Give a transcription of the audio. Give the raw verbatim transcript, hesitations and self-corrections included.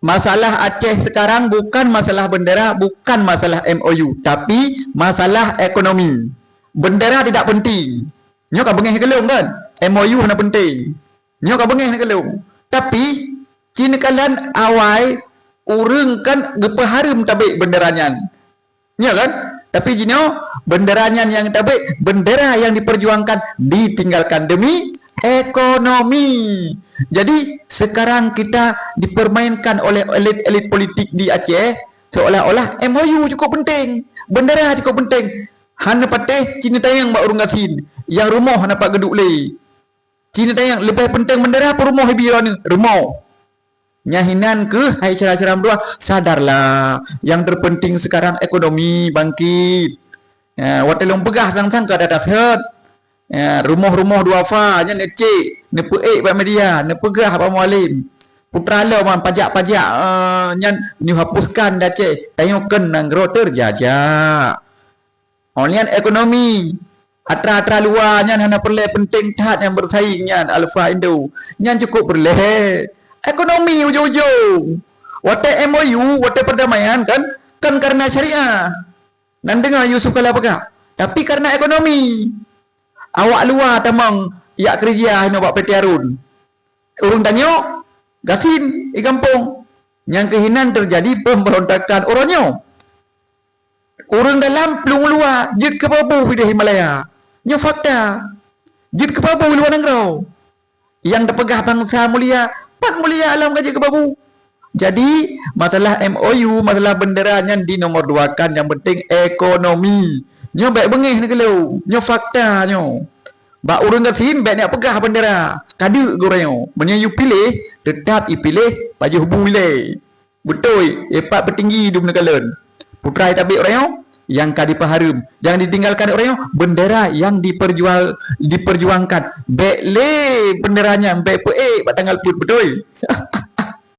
Masalah Aceh sekarang bukan masalah bendera, bukan masalah M O U, tapi masalah ekonomi. Bendera tidak penting. Nyoe ka beungéh keu lôn kan? M O U hana penting. Nyoe ka beungéh keu lôn. Tapi, ci neukalon awai ureuëng kan geupeuhareuem tabek bendera nyan. Nyoe kan? Tapi jinoe bendera nyan nyang tabek, bendera yang diperjuangkan ditinggalkan demi ekonomi. Jadi sekarang kita dipermainkan oleh elit-elit politik di Aceh seolah-olah M O U cukup penting, bendera cukup penting. Hana patéh ci neutanyong bak ureuëng gasien, nyang rumoh hana pat geuduek lé. Ci neutanyong leubeh penting bendera peue rumoh ibi droeneuh? Rumoh. Nyan hinan keuh hai syedara-syedara meutuah, sadarlah. Yang terpenting sekarang ekonomi bangkit. Ya, watée lôn peugah sang-sang ka data seuhet. Ya, rumoh-rumoh duafa nyan neucek, neupeuék bak media, neupeugah bak mualim. Putra lom man pajak-pajak eh, nyan neuhapuskan di Aceh, tanyoe kon nanggroe teujajak. Oh nyan ekonomi. Atra-atra luwa nyan hana peureulée penting that nyang beusaing nyan Alpha Indo. Nyan cukup peureulée. Ekonomi ujong-ujong. Watée M O U, watée perdamaian kan, kan karena syariah. Nan deungoe Yusuf Kala peugah. Tapi karena ekonomi. Awak luwa tamong jak keureuja inoe bak P T Harun. Ureuëng tanyoe gasien di gampông. Nyang keuh hinan teujadi pemberontakan uroe nyoe. Ureuëng dalam plueng luwa jeuet keu babu ideh Himalaya. Nyoe fakta. Jeuet keu babu luwa nanggroe. Nyang teupeugah bansa mulia, pat mulia alam ka jeuet keu babu. Jadi, masalah M O U, masalah bendera nyan di nomor dua kan, yang penting ekonomi. Nyoe bék beungéh neugeuleu, nyoe fakta nyoe. Bak ureuëng gasien bék neujak peugah bendera, kadeuk geuh uroe nyoe. Meunyoe yue piléh, teutap ipiléh pajoh bu ilée. Beutôi, ipat peutinggi dum neukalon. Putra itabek uroe nyoe, nyang ka dipeuhareuem, nyang ditinggalkan uroe nyoe, bendera nyang diperjual, diperjuangkan. Bék lé bendera nyan bék peuék bak tanggal peuet, beutôi.